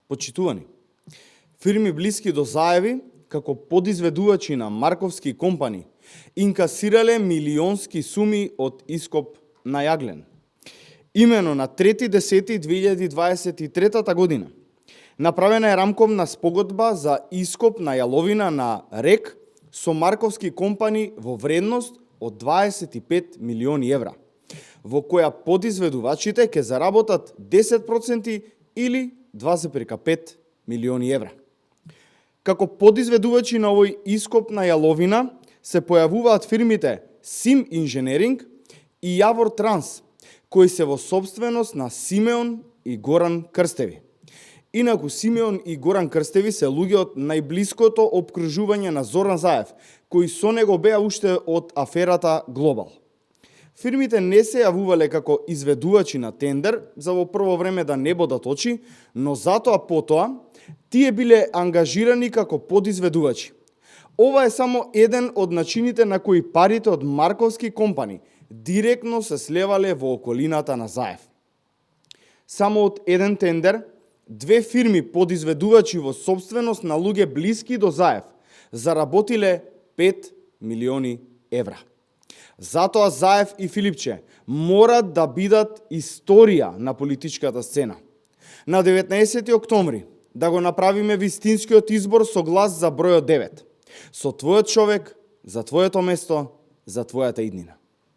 Почитувани, фирми блиски до Заеви, како подизведувачи на марковски компани, инкасирале милионски суми од ископ на јаглен. Имено на 3.10.2023 година направена е рамковна спогодба за ископ на јаловина на РЕК со марковски компани во вредност од 25 милиони евра, во која подизведувачите ќе заработат 10% или 2,5 милиони евра. Како подизведувачи на овој ископ на јаловина се појавуваат фирмите Сим Инженеринг и Јавор Транс, кои се во собственост на Симеон и Горан Крстеви. Инаку Симеон и Горан Крстеви се луѓе од најблиското опкружување на Зоран Заев, кои со него беа уште од аферата Глобал. Фирмите не се јавувале како изведувачи на тендер за во прво време да не бодат очи, но затоа потоа тие биле ангажирани како подизведувачи. Ова е само еден од начините на кои парите од марковски компани директно се слевале во околината на Заев. Само од еден тендер, две фирми подизведувачи во собственост на луѓе блиски до Заев заработиле 5 милиони евра. Затоа Заев и Филипче морат да бидат историја на политичката сцена. На 19 октомври да го направиме вистинскиот избор со глас за бројот 9. Со твојот човек, за твоето место, за твојата иднина.